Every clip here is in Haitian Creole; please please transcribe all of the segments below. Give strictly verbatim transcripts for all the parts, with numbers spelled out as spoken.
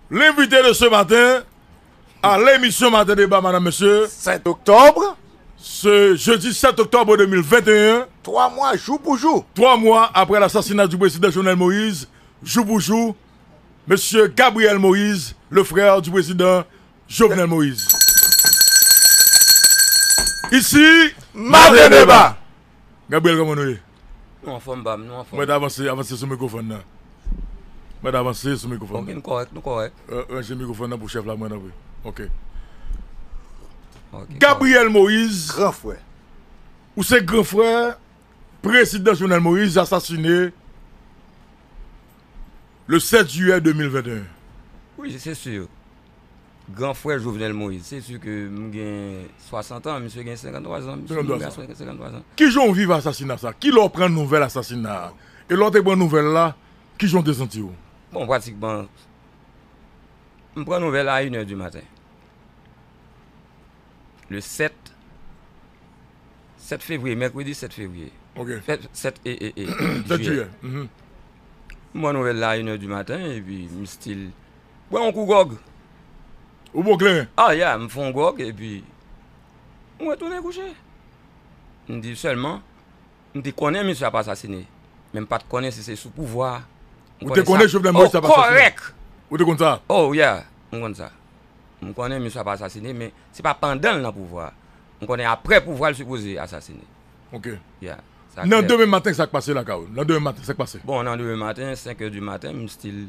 L'invité de ce matin à l'émission Matin Débat, madame, monsieur, sept octobre, ce jeudi sept octobre deux mille vingt et un, trois mois jour pour jour, trois mois après l'assassinat du président Jovenel Moïse, jour pour jour, monsieur Gabriel Moïse, le frère du président Jovenel Moïse. Ici, Matin Débat. Gabriel, kòman nou ye? Nou anfòm, bam, nou anfòm. Mwen ta avanse, avanse sou mikwofòn nan. Mwen ta avanse sou mikwofòn nan. Ok, nou kòrèk, nou kòrèk. Euh, ranje mikwofòn nan pou chèf la, mwen, tanpri. Ok. Ok, Gabriel Moïse, gran frè. Ou se gran frè prezidan Jovenel Moïse, asasine le sept juillet deux mille vingt et un. Wi, se si. Gran frè Jovenel Moïse, se si ke m gen swasant an, misye gen senkanntwa zan, misye mouri a senkanntwa zan. Kijan w viv asasina sa? Kilè w pran nouvèl asasina a? E lè w te pran nouvèl la, kijan w te santi w? Bon, pratikman, m pran nouvèl la a inè di maten. Le sept, sept fevriye, mèkredi sept fevriye. Ok. Sept, sept, e, e, e, sept jiyè. Jiyè. Mhm. M pran nouvèl la a inè di maten, epi m still bwè yon kou gwòg. Ou bwè kleren? Ah, yeah, m fè yon gwòg, epi m retounen kouche. M di sèlman, m te konnen misye ap asasine, men m pa t konnen si se sou pouvwa a. Ou te konnen Jovenel Moïse ap asasine? Kòrèk. Ou te konn sa? Oh, yeah, m konn sa. M konnen misye ap asasine, men se pa pandan l nan pouvwa a. M konnen aprè pouvwa a, l sipoze asasine. Ok. Yeah. Nan demen maten, sa k pase lakay ou? Nan demen maten, sa k pase? Bon, nan demen maten, senk è di maten, m still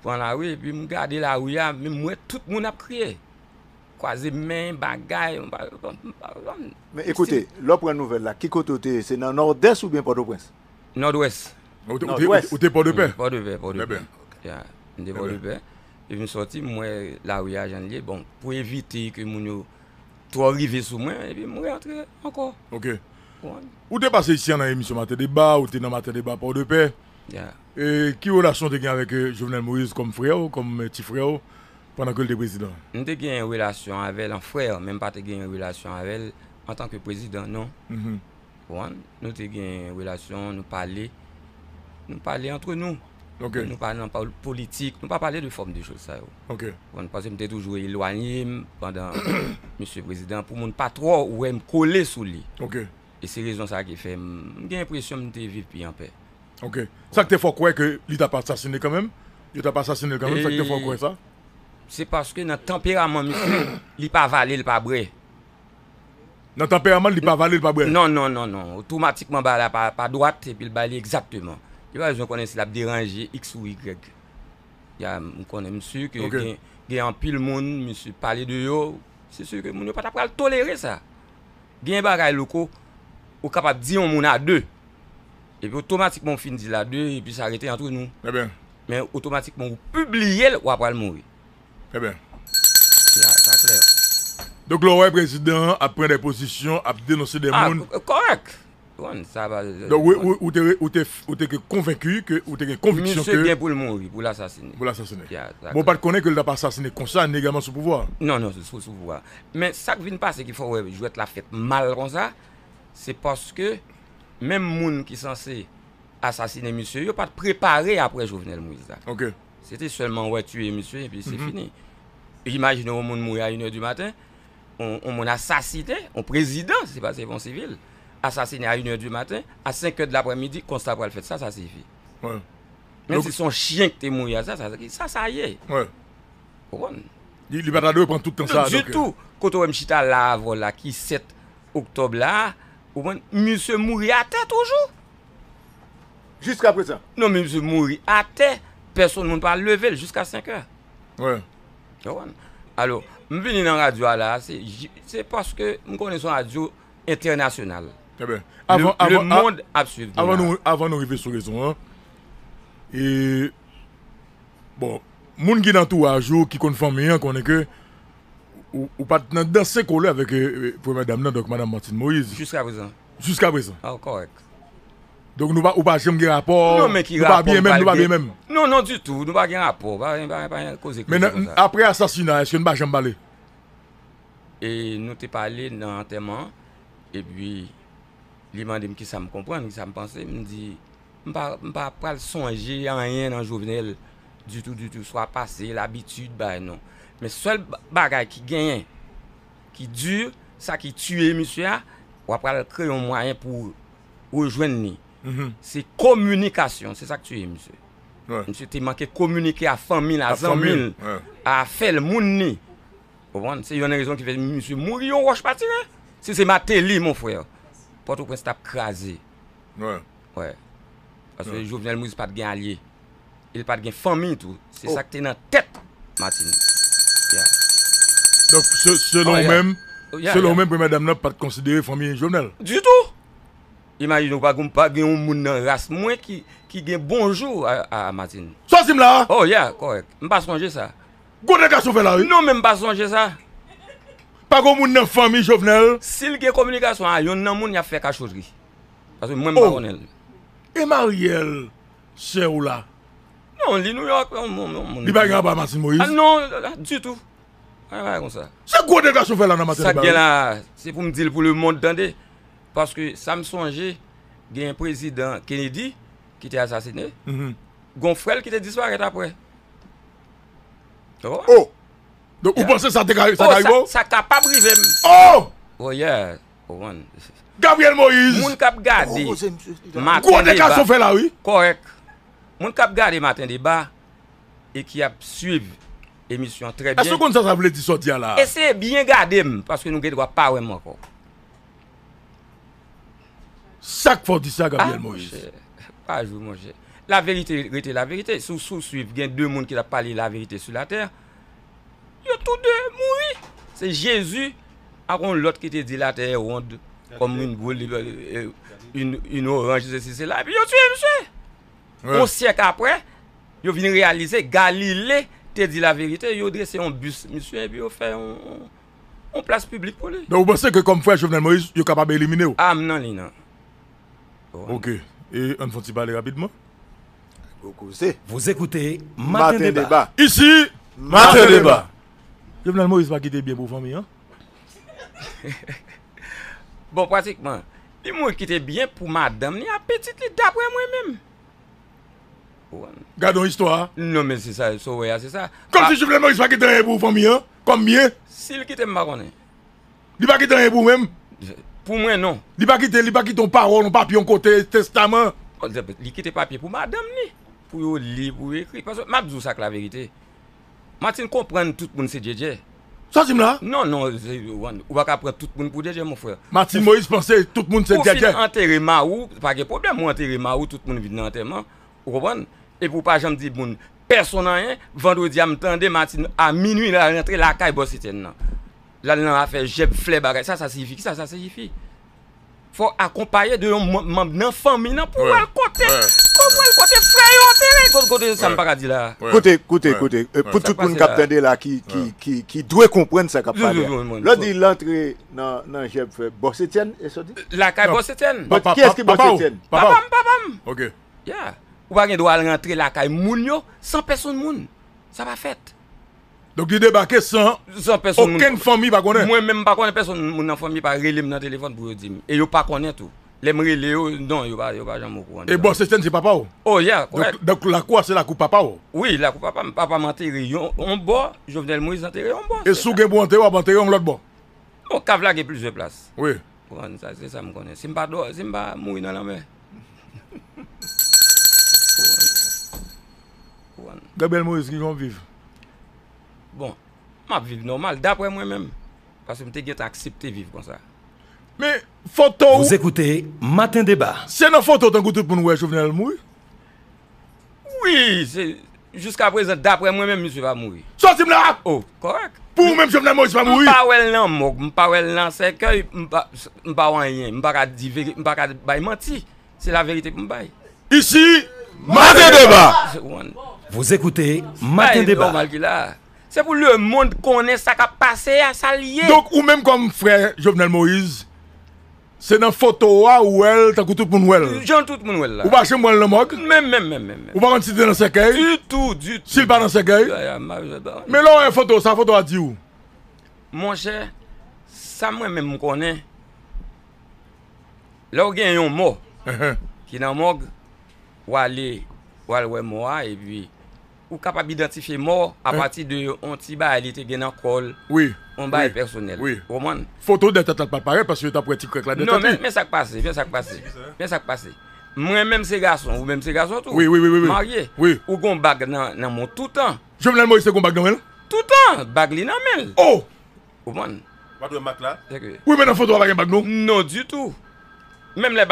pran lari, epi m gade lari a, men m wè tout moun ap kriye. Kwaze men, bagay, m pa, m pa, m pa, m pa. Men ekoute, lè w pran nouvèl la, ki kote w te ye? Se nan Nòdès oubyen Pòtoprens? Nòdwès. Ou te, ou te, ou te, ou te Pòdepè? Pòdepè, Pòdepè. Trè byen. Ya, m te Pòdepè. Epi m sòti, m wè lari a jan l ye. Bon, pou evite ke moun yo twò rive sou mwen, epi m rantre ankò. Ok. Ou te pase isi a nan emisyon Maten Deba, ou te nan Maten Deba Pòdepè. Ya. E ki relasyon w te gen avèk, eh, Jovenel Moïse kòm frè w, kòm, eh, ti frè w, pandan ke l te prezidan? M te gen relasyon avè l an frè, men m pa te gen relasyon avè l antanke prezidan, non. Mhm. Konprann? Nou te gen relasyon, nou pale. Nou pale antre nou. Ok. Nou pa nan pol-, politik, nou pa pale de fòm de choz sa yo. Ok. Konprann? Paske m te toujou elwanye m pandan misye prezidan, pou moun pa twò wè m kole sou li. Ok. E se rezon sa ki fè m, m gen enpresyon m te viv pi anpè. Ok. Sa k te fè w kwè ke li t ap asasine kanmenm? Yo t ap asasine l kanmenm, sa k te fè w kwè sa? Se paske nan tanperaman misye, li pa vale, li pa brè. Nan tanperaman l, li pa vale, li pa brè. Non, non, non, non. Otomatikman, bagay la pa, pa dwat, epi l ba li egzakteman. Li pa bezwen konnen si l ap deranje X ou Y. Ya, m konnen, m si ke gen, gen anpil moun, misye pale de yo, se si ke moun yo pa ta pral tolere sa. Gen bagay, Louko, ou kapab di yon moun a de. Epi otomatikman ou fin di l a de, epi sa rete antre nou. Trè byen. Men otomatikman ou pibliye l, w ap pral mouri. Trè byen. Ya, sa klè. Donk, lè w wè prezidan an ap pran de pozisyon, ap denonse de moun. Ah, kòrèk. Bon, sa va. Donk, ou, ou, ou te, ou te, ou te konvenki ke, ou te gen konviksyon ke misye gen pou l mouri, pou l asasine. Pou l asasine. Ya, sa klè. Bon, ou pa t konnen ke l t ap asasine konsa, ni egalman sou pouvwa a? Non, non, se sou, sou pouvwa a. Men sa k vin pase ki fè w wè jwèt la fèt mal konsa, se paske menm moun ki sanse asasine misye yo pa t prepare apre Jovenel Moïse la. Ok. Se te sèlman wè tiye misye, epi se fini. Imajine yon moun mouri a inè di maten, yon, yon moun asasine, yon prezidan, se pa, se pa yon sivil, asasine a inè di maten, a senk è de laprèmidi, konsa pral fèt, sa, sa sifi. Wi. Menm si se yon chyen ki te mouri a, sa, sa, sa, sa ye. Wi. Ou konprann? Li, li pa ta dwe pran tout tan sa a, donk. Ditou. Kote w wè m chita la avè w la, ki sèt oktòb la, ou konprann, misye mouri atè toujou. Jiska prezan? Non, men misye mouri atè, pèsonn moun pa leve l jiska senk è. Wi. Ou konprann? Alò, m vini nan radyo a la, se, se paske m konnen se yon radyo entènasyonal. Trè byen. Le, avan, le avan, a-, monde ap swiv nou la. Avan nou, avan nou rive sou rezon an, e, bon, moun ki nan antouraj ou, ki konn fanmi an, konnen ke ou, ou pa t nan danse kole avèk, eh, eh, premyè dam nan, donk madanm Martine Moïse. Jiska prezan. Jiska prezan. Ah, kòrèk. Donk nou pa, ou pa janm gen rapò, nou pa byen menm, nou pa byen menm. Non, men ki rapò m pral gen? Non, non, ditou, nou pa gen rapò, pa, pa, pa gen koze, koze konsa. Men nan, apre asasina, èske nou pa janm pale? E nou te pale nan antèman an, epi li mande m kisa m konprann, kisa m panse, m di, m pa, m pa pral sonje anyen nan Jovenel Ditou, ditou, swa pase, labitid, bagay non. Men sèl ba- bagay ki genyen, ki di, sa ki tiye misye a, w ap pral kreye yon mwayen pou rejwenn li. Se kominikasyon, se sa k tiye misye. Misye te manke kominike a fanmi l, a zanmi l, a fè l, moun li. Konprann? Se youn nan rezon ki fè misye mouri, yon wòch pa tire. Si se Martelly, mon frè, Pòtoprens t ap kraze. Wè. Paske Jovenel Moïse pa t gen alye. E l pa t gen fanmi tou. Se sa k te nan tèt Martine. Donk, selon ou menm, selon ou menm, premyè dam nan pa t konsidere fanmi Jovenel? Ditou! Imajine w, pa gen, pa gen yon moun nan ras mwen ki, ki gen bonjou a, a Martine. Sa w di m la a? Oh, yeah, kòrèk. M pa sonje sa. Gwo dega sa w fè la, wi. Non, men m pa sonje sa. Pa gen yon moun nan fanmi Jovenel. Si l gen kominikasyon a yonn nan moun, y ap fè kachotri. Paske mwen, m pa konnen l. E Marielle, sè w la? Non, li Nouyòk, yon moun. Li pa gen apa Martine Moïse? Ah, non, ditou. Pa gen bagay konsa. Se gwo dega sa w fè la nan maten deba. Sa k gen la, se pou m di l pou lemonn tande. Paske sa m sonje, gen prezidan Kennedy ki te asasine. Gon frè l ki te disparèt apre. Oh! Donk, ou panse sa te ka, sa ka rive w? Sa kapab rive m. Oh! Oh, yeah. Ou konprann? Gabriel Moïse. Moun k ap gade Maten Deba. Gwo dega sa w fè la, wi. Kòrèk. Moun k ap gade Maten Deba e ki ap swiv emisyon an trè byen. Èske w konn sa sa vle di sa w di a la a? Eseye byen gade m, paske nou gen dwa pa wè m ankò. Sa k fè w di sa, Gabriel Moïse? Ah, monchè, pa jwe, monchè. Laverite rete laverite. Si w, si w swiv, gen de moun ki t ap pale laverite sou latè. Yo tou de mouri. Se Jezi ak yon lòt ki te di latè est ronde comme une boule, une, une orange, sesi, sela. Epi yo tiye misye. Yon syèk apre, yo vin reyalize Galile te di laverite, yo drese yon bis misye, epi yo fè yon, yon plas piblik pou li. Donk, ou panse ke kòm frè Jovenel Moïse, yo kapab elimine w? Ah, m nan liy nan. Ok. E ann fè yon ti pale rapidman. Gwo koze. Vous écoutez Matin Débat. Ici, Matin Débat. Jovenel Moïse pa kite byen pou fanmi an? Bon, pratikman, li mouri kite byen pou madanm li ak pitit li, daprè mwen menm. Gade yon istwa. Non, men se sa, sa w wè a, se sa. Kòmsi Jovenel Moïse pa kite anyen pou fanmi an, kòm byen. Si l kite m, m pa konnen. Li pa kite anyen pou ou menm? Pou mwen, non. Li pa kite, li pa kite yon pawòl, yon papye, yon kote, testaman. Li kite papye pou madanm li, pou yo li, pou yo ekri. Paske m ap di w sa k laverite. Martine konprann tout moun se djèdjè. Sa w di m la a? Non, non, ou pa ka pran tout moun pou djèdjè, mon frè. Martine Moïse panse tout moun se djèdjè. Ou fin antere mari w, pa gen pwoblèm, ou antere mari w, tout moun vin nan antèman. Ou konprann? Epi w pa janm di moun pèsonn anyen. Vandredi a, m tande Martine a minui l al rantre lakay Bòs Etyèn nan. L al nan afè jèb flè bagay. Sa sa siyifi? Kisa sa siyifi? Fò w akonpaye de yon manm nan fanmi nan pou w al kote, pou w al kote frè yo antere. Kote, kote sa m pa ka di la. Koute, koute, koute. Pou tout moun k ap tande la ki, ki, ki, ki dwe konprann sa k ap pale a. Lè w di l antre nan, nan jèb frè Bòs Etyèn, e sa w di? Lakay Bòs Etyèn. Kiyès ki Bòs Etyèn? Papa m, papa m. Ok. Ya. Ou pa gen dwa al rantre lakay moun yo san pèsonn moun. Sa pa fèt. Donk li debake san okenn fanmi pa konnen. Mwen menm m pa konnen, pèsonn moun nan fanmi pa rele m nan telefòn pou yo di m. E yo pa konnen tou. Lè m rele yo, non, yo pa, yo pa janm okouran de sa. E Bòs Etyèn se papa w? Oh, yeah, kòrèk. Donk, donk lakou a se lakou papa w? Wi, lakou papa m. Papa m antere yon, yon bò, Jovenel Moïse antere yon bò. E si w gen pou w antere, w ap antere yon lòt bò? Bon, kav la gen plizyè plas. Wi. Ou konprann sa, se sa m konnen. Si m pa dò, si m pa mouri nan lanmè. Gabriel Moïse, kijan w viv? Bon, m ap viv nòmal, daprè mwen menm. Paske m te gentan aksepte viv konsa. Men, foto w. Vous écoutez Matin Débat. Se nan foto w tankou tout moun wè Jovenel mouri? Wi, se, jiskaprezan, daprè mwen menm, misye pa mouri. Sòti m la! Oh, kòrèk. Pou ou menm, Jovenel Moïse pa mouri? M pa wè l nan mòg, m pa wè l nan sèkèy, m pa, m pa wè anyen, m pa ka di veri-, m pa ka bay manti. Se laverite pou m bay. Isi, Maten Deba! Vous écoutez Maten Deba. Bagay nòmal ki la. Se pou lemonn konnen sa k ap pase a, sa l ye. Donk, ou menm kòm frè Jovenel Moïse, se nan foto a ou wè l tankou tout moun wè l? Jan tout moun wè l la. Ou pa janm wè l nan mòg? Menm, menm, menm, menm. Ou pa konn si l te nan sèkèy? Ditou, ditou. Si l pa nan sèkèy? Men lè w wè foto, sa foto a di w? Monchè, sa mwen menm m konnen, lè w gen yon mò ki nan mòg, w ale, w al wè mò a, epi ou kapab idantifye mò apati de yon ti bagay li te gen nan kò l, Wi. yon bagay Wi. pèsonèl. Wi. Ou konprann? Foto de tèt la t pral parèt paske yo t ap wè ti krèk la de Non, tèt men, li. Men sa k pase, men sa k pase. Men sa k pase. Mwen menm se gason, ou menm se gason tou. Wi, wi, wi, wi, wi. Marye. Wi. Ou gon bag nan, nan men w toutan. Jovenel Moïse te gon bag nan men l. Toutan, bag li nan men l. Oh! Ou konprann? Ou pa t wè mak la? Se ke, Wi, men nan foto a pa gen bag non. Non, ditou. Menm lè